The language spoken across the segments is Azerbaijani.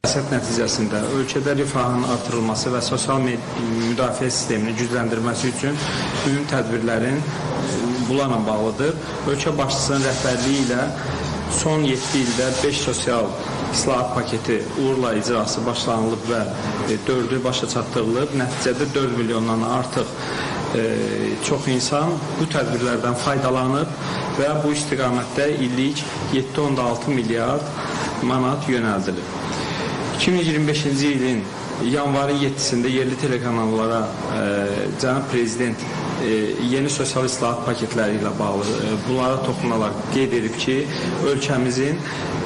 Siyasət nəticəsində ölkədə rifahın artırılması və sosial müdafiə sisteminin gücləndirilməsi üçün mühüm tədbirlərin bunlarla bağlıdır. Ölkə başçısının rəhbərliyi ilə son 7 ildə 5 sosial islahat paketi uğurla icrası başlanılıb və 4-ü başa çatdırılıb. Nəticədə 4 milyondan artıq çox insan bu tədbirlərdən faydalanıb və bu istiqamətdə illik 7,6 milyard manat yönəldilib. 2025-ci ilin yanvarın 7-sində yerli telekanallara cənab prezident yeni sosial islahat paketləri ilə bağlı bunlara toxunaraq qeyd edib ki, ölkəmizin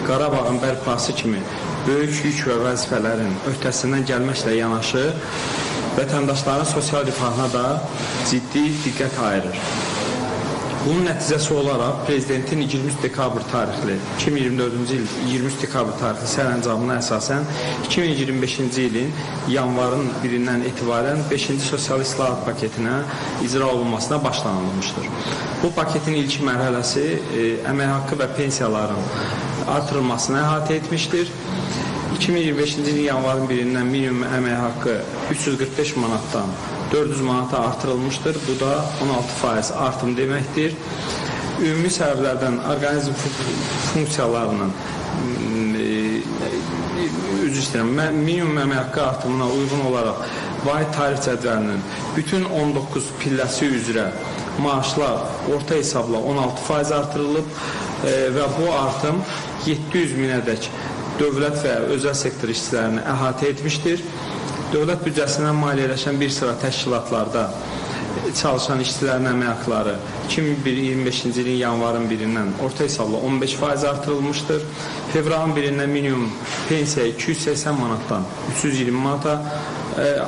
Qarabağın bərpası kimi böyük yük və vəzifələrin öhdəsindən gəlməklə yanaşı vətəndaşların sosial rifahına da ciddi diqqət ayırır. Bunun nəticəsi olaraq Prezidentin 23 dekabr tarixli 2024-cü il 23 dekabr tarixli sərəncamına əsasən 2025-ci ilin yanvarın 1-dən etibarən 5-ci sosial islahat paketinə icra olunmasına başlanılmışdır. Bu paketin ilk mərhələsi əmək haqqı və pensiyaların artırılmasını əhatə etmişdir. 2025-ci ilin yanvarın 1-dən minimum əmək haqqı 345 manatdan 400 manata artırılmışdır. Bu da 16% artım deməkdir. Ümumi səbəblərdən orqanizm funksiyalarının üzr istəyirəm, minimum əmək haqqı artımına uyğun olaraq vahid tarif cədvəlinin bütün 19 pilləsi üzrə maaşlar orta hesabla 16% artırılıb və bu artım 700 minədək dövlət və özəl sektor işçilərini əhatə etmişdir. Dövlət büdcəsindən maliyyələşən bir sıra təşkilatlarda çalışan işçilərin əmək haqları 2025-ci ilin yanvarın 1-dən orta hesabla 15% artırılmışdır. Fevralın 1-dən minimum pensiya 280 manatdan 320 manata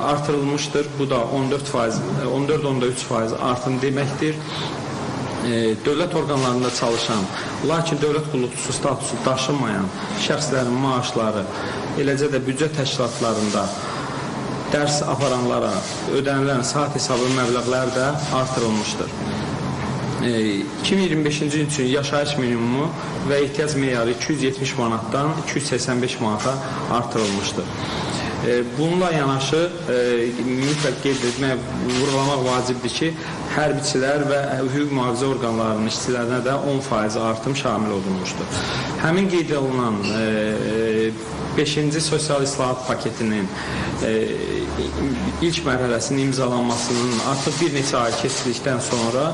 artırılmışdır. Bu da 14,3% artım deməkdir. Dövlət orqanlarında çalışan, lakin dövlət qulluqçusu statusu daşımayan şəxslərin maaşları, eləcə də büdcə təşkilatlarında dərs aparanlara ödənilən saat hesabı məbləğlər də artırılmışdır. 2025-ci il üçün yaşayış minimumu və ehtiyac meyarı 270 manatdan 285 manata artırılmışdır. Bununla yanaşı mütləq qeyd etmək, vurğulamaq vacibdir ki, hərbiçilər və hüquq mühafizə orqanlarının işçilərinə də 10% artım şamil olunmuşdur. Həmin qeyd olunan 5-ci sosial islahat paketinin ilk mərhələsinin imzalanmasının artıq bir neçə ay keçdikdən sonra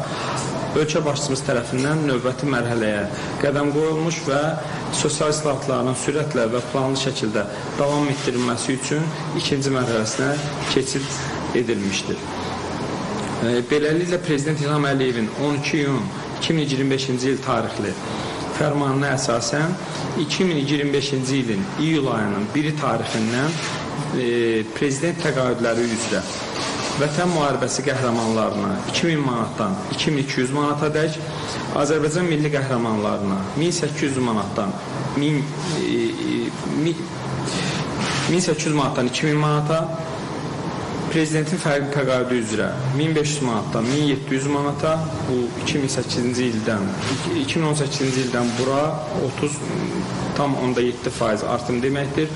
ölkə başçımız tərəfindən növbəti mərhələyə qədəm qoyulmuş və sosial islahatların sürətlə və planlı şəkildə davam etdirilməsi üçün ikinci mərhələsinə keçid edilmişdir. Beləliklə, Prezident İlham Əliyevin 12 iyun 2025-ci il tarixli fərmanına əsasən 2025-ci ilin iyul ayının 1-i tarixindən Prezident təqaüdləri üzrə Vətən müharibəsi qəhrəmanlarına 2000 manatdan 2200 manata dək, Azərbaycan milli qəhrəmanlarına 1800 manatdan 1800 manatdan 2000 manata, Prezidentin fərqli təqaüdü üzrə 1500 manatdan 1700 manata, bu 2008-ci ildən 2018-ci ildən bura 30,7% artım deməkdir.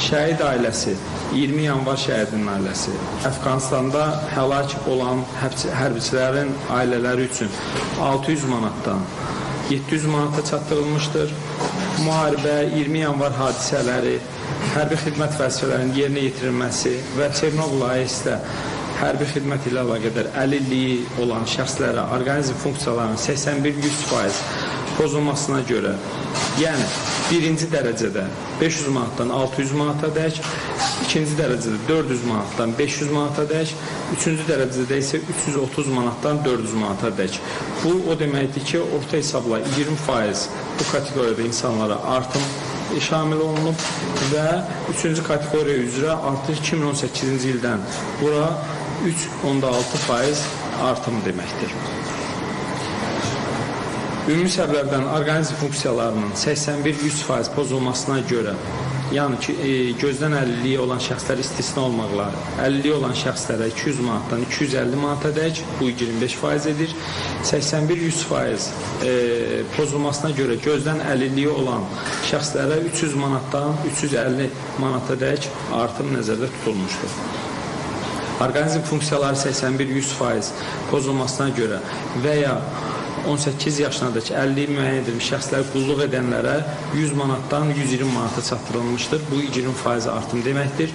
Şəhid ailəsi, 20 yanvar şəhidinin ailəsi, Əfqanistanda həlak olan hərbiçilərin ailələri üçün 600 manatdan 700 manata çatdırılmışdır. Müharibə, 20 yanvar hadisələri, hərbi xidmət vəzifələrinin yerinə yetirilməsi və Çernobıl AES-də hərbi xidmət ilə əlaqədar əlilliyi olan şəxslərə orqanizm funksiyalarının 81-100% pozulmasına görə, yəni birinci dərəcədə 500 manatdan 600 manata dək, ikinci dərəcədə 400 manatdan 500 manata dək, üçüncü dərəcədə isə 330 manatdan 400 manata dək. Bu o deməkdir ki, orta hesabla 20% bu kateqoriyada insanlara artım şamil olunub və üçüncü kateqoriya üzrə artıq 2018-ci ildən bura 3,6% artım deməkdir. Ümumi səbəblərdən orqanizm funksiyalarının 81-100% pozulmasına görə Yəni ki, gözdən əlilliyi olan şəxslər istisna olmaqla, əlilliyi olan şəxslərə 200 manatdan 250 manata dək, bu 25% edir. 81-100% pozulmasına görə gözdən əlilliyi olan şəxslərə 300 manatdan 350 manata dək artım nəzərdə tutulmuşdur. Orqanizm funksiyaları 81-100% pozulmasına görə və ya 18 yaşındakı əlilliyi müəyyən edilmiş şəxslər qulluq edənlərə 100 manatdan 120 manata çatdırılmışdır. Bu 20% artım deməkdir.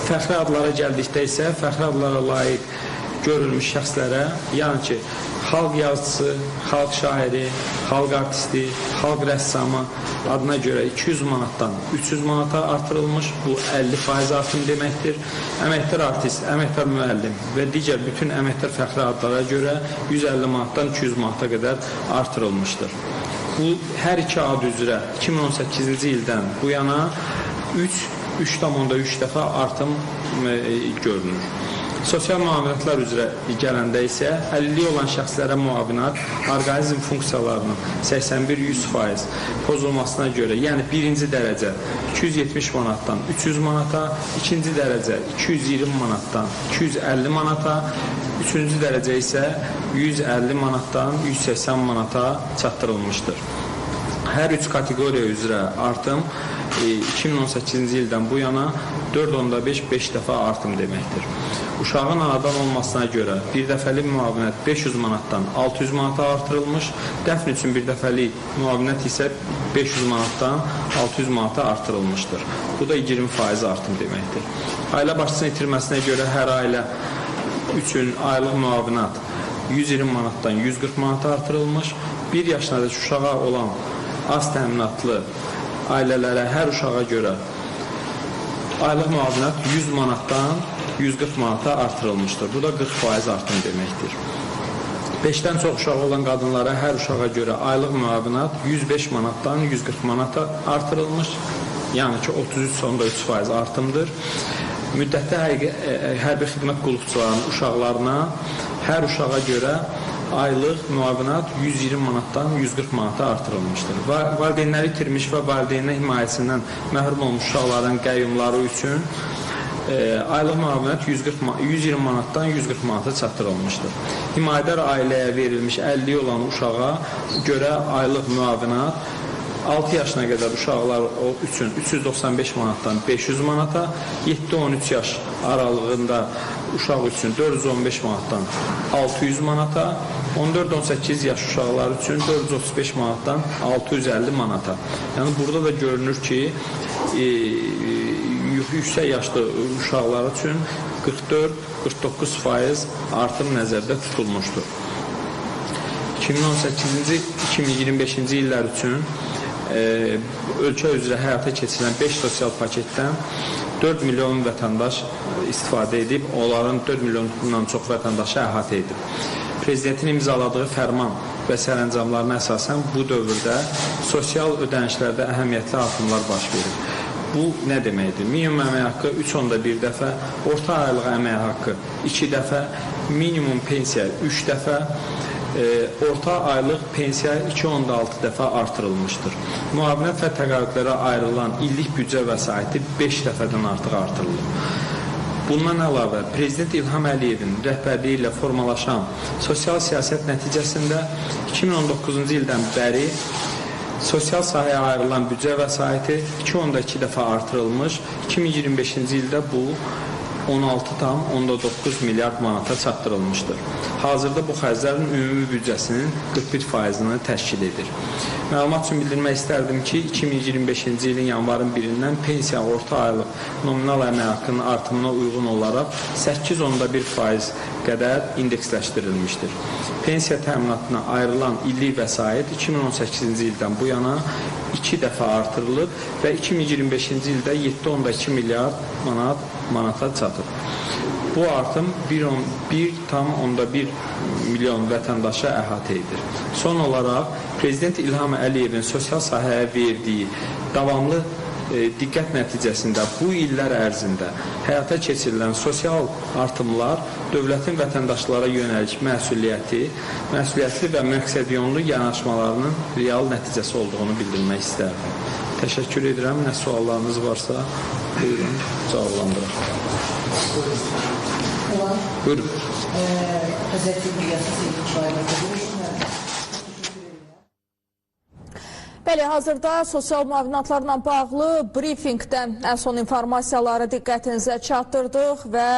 Fəxri adlara gəldikdə isə fəxri adlara layiq görülmüş şəxslərə, yəni ki, xalq yazıcısı, xalq şairi, xalq artisti, xalq rəssamı adına görə 200 manatdan 300 manata artırılmış, bu 50% artım deməkdir. Əməkdar artist, əməkdar müəllim və digər bütün əməkdar fəxri adlara görə 150 manatdan 200 manata qədər artırılmışdır. Bu, hər iki ad üzrə 2018-ci ildən bu yana 3,3 dəfə artım görünür. Sosial müavinətlər üzrə gələndə isə əlilliyi olan şəxslərə müavinət orqanizm funksiyalarının 81-100% pozulmasına görə, yəni birinci dərəcə 270 manatdan 300 manata, ikinci dərəcə 220 manatdan 250 manata, üçüncü dərəcə isə 150 manatdan 180 manata çatdırılmışdır. Hər üç kateqoriya üzrə artım 2018-ci ildən bu yana 4,5-5 dəfə artım deməkdir. Uşağın anadan olmasına görə bir dəfəlik müavinət 500 manatdan 600 manata artırılmış, dəfn üçün bir dəfəlik müavinət isə 500 manatdan 600 manata artırılmışdır. Bu da 20% artım deməkdir. Ailə başçısının itirməsinə görə hər ailə üçün aylıq müavinət 120 manatdan 140 manata artırılmış, 1 yaşındakı uşağa olan az təminatlı ailələrə hər uşağa görə aylıq müavinət 100 manatdan 140 manata artırılmışdır. Bu da 40% artım deməkdir. 5-dən çox uşağı olan qadınlara hər uşağa görə aylıq müavinət 105 manatdan 140 manata artırılmış, yəni ki 33,3% artımdır. Müddətli hərbi xidmət qulluqçularının uşaqlarına hər uşağa görə aylıq müavinət 120 manatdan 140 manata artırılmışdır. Valideynləri itirmiş və valideynlər himayəsindən məhrum olmuş uşaqların qəyyumları üçün aylıq müavinət 120 manatdan 140 manata çatdırılmışdır. Himayədar ailəyə verilmiş əlilliyi olan uşağa görə aylıq müavinət 6 yaşına qədər uşaqlar üçün 395 manatdan 500 manata, 7-13 yaş aralığında uşaq üçün 415 manatdan 600 manata, 14-18 yaş uşaqlar üçün 435 manatdan 650 manata. Yəni burada da görünür ki, yüksək yaşlı uşaqlar üçün 44-49% artım nəzərdə tutulmuşdur. 2018-ci 2025-ci illər üçün ölkə üzrə həyata keçirilən 5 sosial paketdən 4 milyon vətəndaş istifadə edib, onların 4 milyondan çox vətəndaşı əhatə edib. Prezidentin imzaladığı fərman və sərəncamlarına əsasən bu dövrdə sosial ödənişlərdə əhəmiyyətli artımlar baş verib. Bu nə deməkdir? Minimum əmək haqqı 3,1 dəfə, orta aylıq əmək haqqı 2 dəfə, minimum pensiya 3 dəfə, orta aylıq pensiya 2,6 dəfə artırılmışdır. Müavinət və təqaüdlərə ayrılan illik büdcə vəsaiti 5 dəfədən artıq artırılıb. Bundan əlavə, Prezident İlham Əliyevin rəhbərliyi ilə formalaşan sosial siyasət nəticəsində 2019-cu ildən bəri sosial sahəyə ayrılan büdcə vəsaiti 2,2 dəfə artırılmış, 2025-ci ildə bu 16,9 milyard manata çatdırılmışdır. Hazırda bu xərclərin ümumi büdcəsinin 41%-ni təşkil edir. Məlumat üçün bildirmək istərdim ki, 2025-ci ilin yanvarın 1-dən pensiya orta aylıq nominal əmək haqqının artımına uyğun olaraq 8,1% qədər indeksləşdirilmişdir. Pensiya təminatına ayrılan illik vəsait 2018-ci ildən bu yana 2 dəfə artırılıb və 2025-ci ildə 7,2 milyard manata çatıb. Bu artım 1,1 milyon vətəndaşa əhatə edir. Son olaraq, Prezident İlham Əliyevin sosial sahəyə verdiyi davamlı diqqət nəticəsində bu illər ərzində həyata keçirilən sosial artımlar dövlətin vətəndaşlara yönəlik məsuliyyətli və məqsədyönlü yanaşmalarının real nəticəsi olduğunu bildirmək istərdim. Təşəkkür edirəm. Nə suallarınız varsa, buyurun, cavablandıraq. Buyurun. Bəli, hazırda sosial müavinatlarla bağlı brifinqdən ən son informasiyaları diqqətinizə çatdırdıq və